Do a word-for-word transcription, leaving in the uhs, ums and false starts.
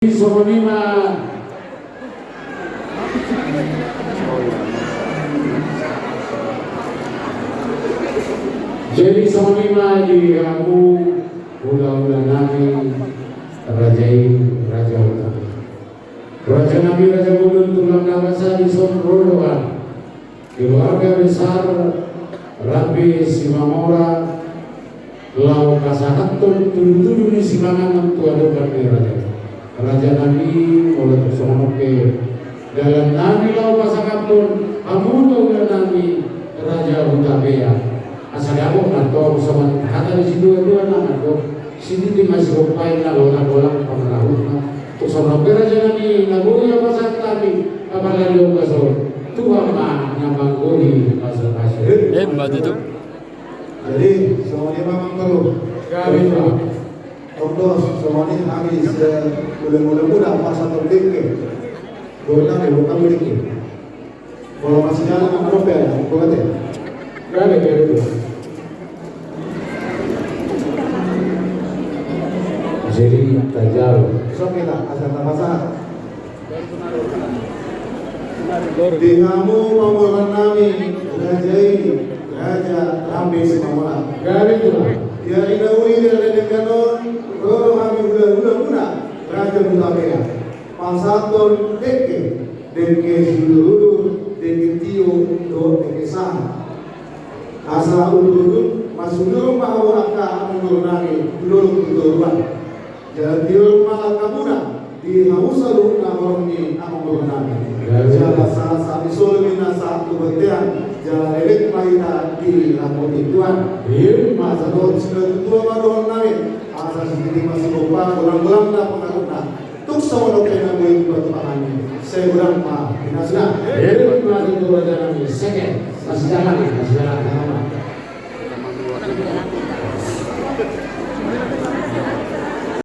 Songon i ma. Jadi songon i ma di hamu hulahula nami, raja i, raja huta. Raja nami, raja bolon, tulang na basa, dison ro do keluarga besar Rambe Simamora, laho pasahathon tudutudu ni sipanganon tu adopan ni raja. Raja nami, molo tung songon on pe dalan nami laho pasahathon hamu tu hulahula nami, raja Hutapea. Asa dapot ma tong songon hata ni situatua na mandok, sititi ma sigompa i, na golanggolang pangarahutna. Tung songon on pe raja nami, na boi pasahat hami, apala di on gaso, Tuhan ma na manggohi pasupasu. Emma tutu. Jadi songon i ma, Amang Boru. Gabe ma. Tong dos songon i hami sian hulahula muna, pasahathon dengke. Boru nami, boru nami dengke. Molo masih jalan, apa dope ya? Apa kata? Gabe, gabe. Jadi tajal. Sok hita, asa tapasahat. Di hamu pamoruan nami, raja i, raja Rambe Simamora. Gabe, Tulang. Di ari na uli di ari na denggan on, ro do hami hulahula muna, raja Hutapea, pasahathon dengke. Dengke siudurudur, dengke tio dohot dengke sahat. Asa udurudur, masiudurudur ma hamu angka amangboru nami, tu dolok tu toruan. Jala tio ma angka muna di hamu saluhutna horong ni amangboru nami. Jala sahat-sahat ni solu na sahat tu bontean, jala leleng ma hita dilapoti Tuhan. Ima. Asa dohot sian natuatua ma dohonon nami, asa sititi ma sigompa, golanggolang na pangarahutna. Tung songon on pe na boi patupahan i, sai godang ma hinasahat. Emma tutu, raja nami. Seke, masih jalan, masih jalan.